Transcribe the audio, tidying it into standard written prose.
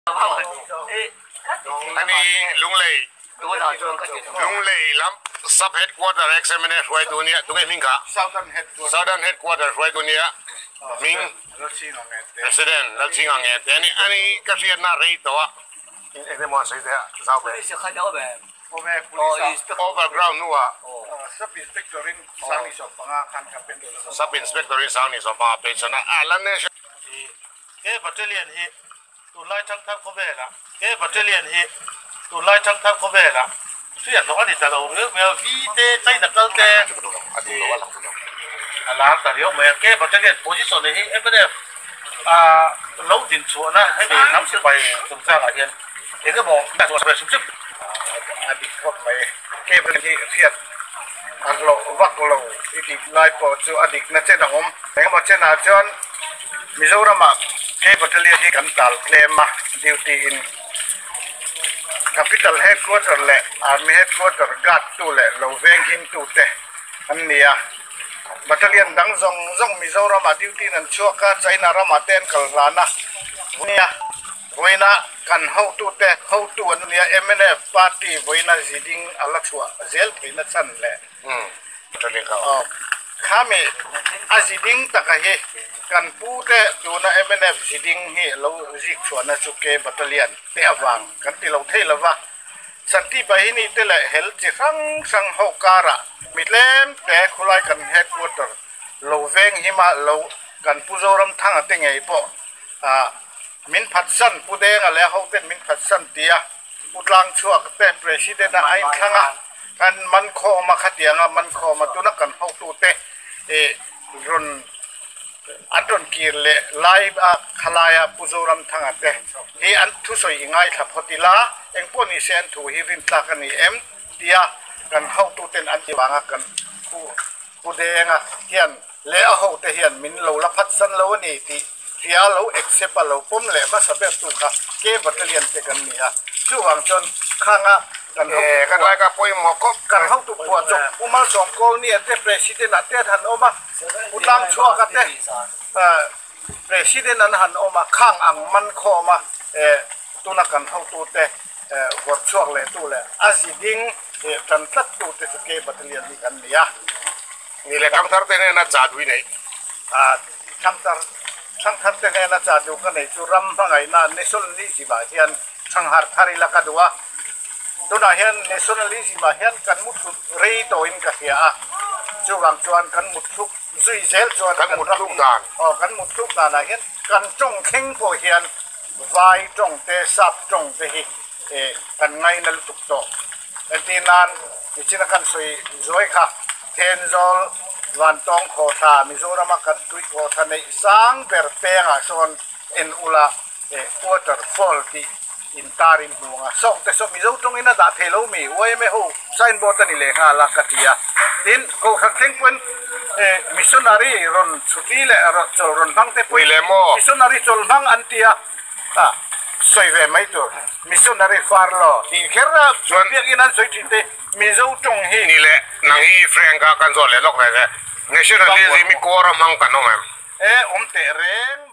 Ani Lunglei Lunglei lam sub headquarter ex MNA hruaitu nia tunge hming kha Southern headquarter hruaitu nia hming President Lalchinga nge te ani ani ka hriatna rei tawh a engemaw a sawi te a zau ve Overground hnuah Sub Inspector in Sub Inspector in 25 pension a a la nation He battalion hi tunlai thangthar khawvelah he battalion hi tunlai thangthar khawvelah hriat loh a ni ta lo riau mai a, V te China kal te a lar ta riau mai a, ke battalion position hi mnf ah lo din chhuahna hemi hnam sipai chungchangah hian eng emaw hrim hrim. A dik khawp mai, ke battalion hi hriat a hlawh vak lo i tih lai pawh chu a dikna chen ang awm. Engemaw chenah chuan Mizoramah K Battalion hi kan tal tlem a, duty in Capital Headquarter leh Army Headquarter guard tu leh lo veng him tu te an ni a. Battalion dang zawng zawng Mizoramah duty in an chhuak a, China ramah te an kal hlan a. Nia, vawiina kan hotute hotu an nia, mnf party vawiina ziding a la chhuah zel theihna chhan leh. Khami a ziding taka hi kan pu te tuna mnf ziding hi lo zik chhuahna chu K Battalion te avang kan ti lo thei lova. Santi Bahini te leh hel chi hrang hrang ho karah mi tlem te khulai kan headquarter lo veng hima lo kan Pu Zoramthanga te ngei pawh min phatsan Pu Denga leh a hoten min phatsan tia Pu Tlangchhuak te President a a inthlang a, kan man khawm a khatiang a man khawm a tuna kan hotute ih rawn an rawn kir leh lai a khalaia Pu Zoramthanga te hi an thusawi i ngaithla phawt ila engpawh ni se an thu hi rintlak a ni em tia kan hotuten an ti vanga kan Pu Pu Denga hian leh a hote hian min lo la phatsan lo a ni tih hria lo accept a lo pawm leh hmasa ber tu kha K Battalion te kan ni a, chuvang chuan khanga kan hotu kan hotu phuah chawp Pu Malsawm Kawlnia te President ah te an han awm a, Pu Tlangchhuaka te President an han awm a, khang ang man khawm a tuna kan hotu te vawrh chhuak leh tu leh a ziding tan tlat tu te chu K Battalion hi kan ni a. Ni leh Thangthar te hnena cha dui nei. Thangthar Thangthar te hnena cha duh ka nei chu ram hmangaihna nationalism ah hian Thanghar thar ila ka duh a. Tunah hian nationalism ah hian kan mutthlut rei tawhin ka hria a. Chuvang chuan kan mutthluk zui zel chuan kan mutthluk dan. Aw kan mutthluk danah hian kan tawng thleng pawh hian vai tawng te sap tawng te hi kan ngaina lutuk tawh. Entir nan nichina kan sawi zuai kha Thenzawl Vantawng Khawthla Mizorama kan tui khawthla neih sang ber pengah sawn en ula waterfall tih intar in hmu ang a, sawng te saw Mizo tawngin a dah thei lo mi yma ho signboard a ni leh nghal a ka ti a, tin Kohhran thleng pawhin missionary rawn chhuti leh chawl rawn hmang te pawhin missionary chawl hmang an ti a, sawi ve mai tur missionary far law tih kher a biakin an sawi thin te Mizo tawng hi. Ni leh nang hi Frank a kan zawh leh lawk reng e, nationalism i kawr a hmang kan awm em? E awm teh reng.